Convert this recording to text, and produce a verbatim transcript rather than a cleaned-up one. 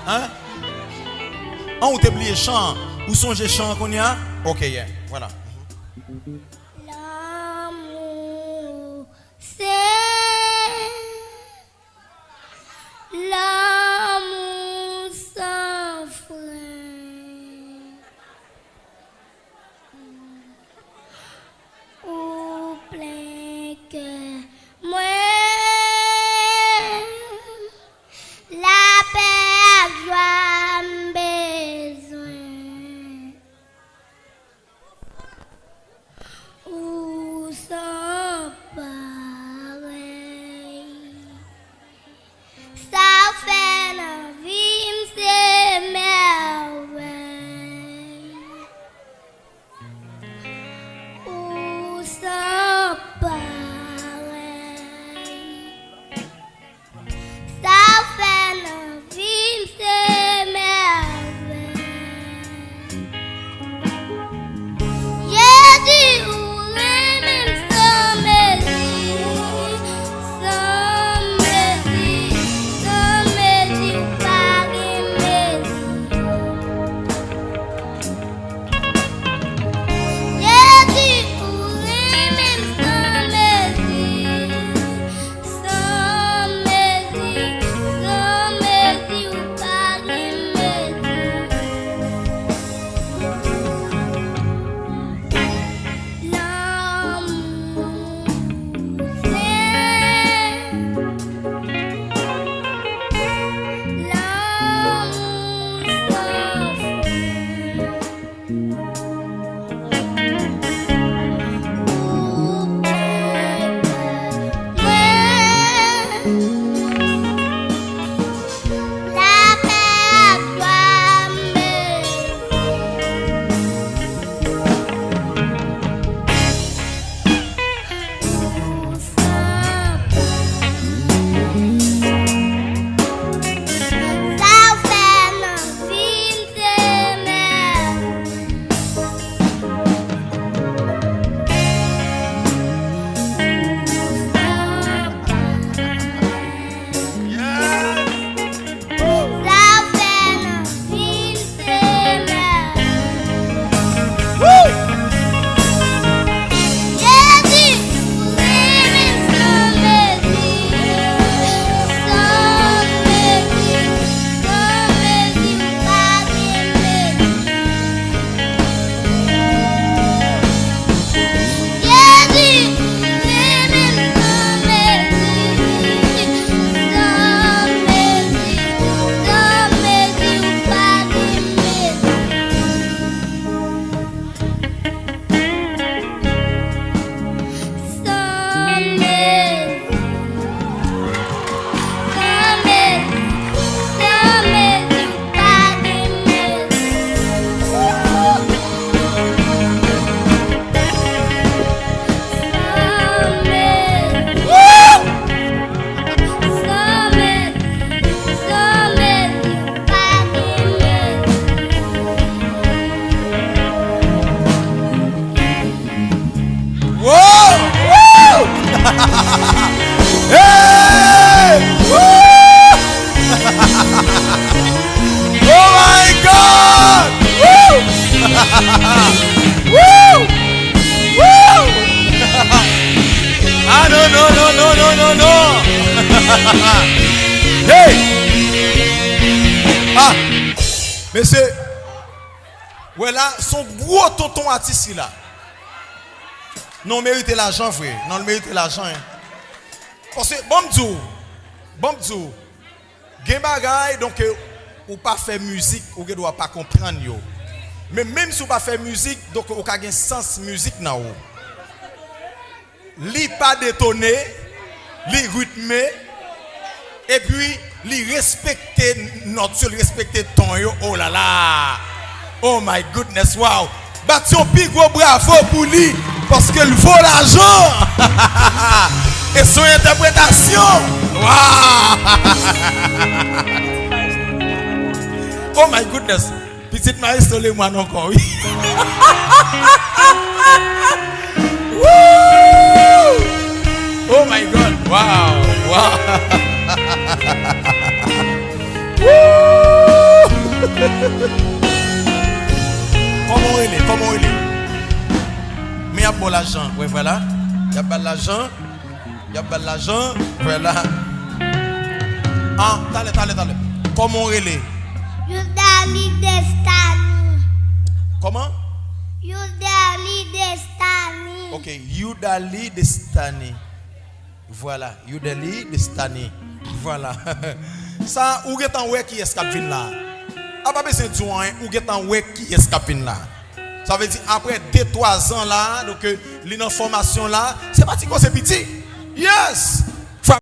Hein? An, ou te bliye chan an. Ou sonje chan an kounye a? Ok, yeah. Voilà. Lanmou se lanmou san fren. Ou plen kè mwen, lapè ak jwa m bezwen. Ou san parèy. Sa w fè nan vi m se mèvèy. Ou san parèy. Sa w fè nan vi m se mèvèy. Jezi, ou renmen m san mezi, san mezi, san mezi, ou pa gen mezi. Jezi, ou renmen m san mezi, san mezi, san mezi, ou pa gen mezi. Lanmou sen, lanmou san fren. Wow! Woo! Hey! Woo! Oh my God! Woo! Woo! Woo! Ah non, non, non. Hey! Ah! Mesye, wè la, se yon gwo tonton atis ki la. Non, w merite lajan vre. Non, l merite lajan, en. Paske, ban m di w, ban m di w, gen bagay, donk, ou pa fè mizik, ou gen dwa pa konprann yo. Men menm si w pa fè mizik, donk, ou ka gen sans mizik nan ou. Li pa detone, li ritme, epi li respekte nòt yo, li respekte ton yo. Oh la la! Oh my goodness, wow! Bat yon pi gwo bravo pou li, paske l vo lajan! E se yon entèpretasyon! Wow! Oh my goodness! Pitit Maestro Lemoine ankò, wi. Woo! Oh my God! Wow! Wow! Woo! Kòman w rele? Kòman w rele? Men y ap ba w lajan. Wè, vwala. Y ap ba l lajan. Y ap ba l lajan. Vwala. Ah, talè, talè, talè. Kòman w rele? Youdali Destani. Kòman? Youdali Destani. Ok, Youdali Destani. Vwala, Youdali Destani. Vwala. Sa, ou gentan wè kiyès k ap vin la. A pa bezwen di w anyen, ou gentan wè kiyès k ap vin la. Sa vle di, apre de twa zan la, donk, euh, li nan fòmasyon la, se pa ti koze piti. Yes!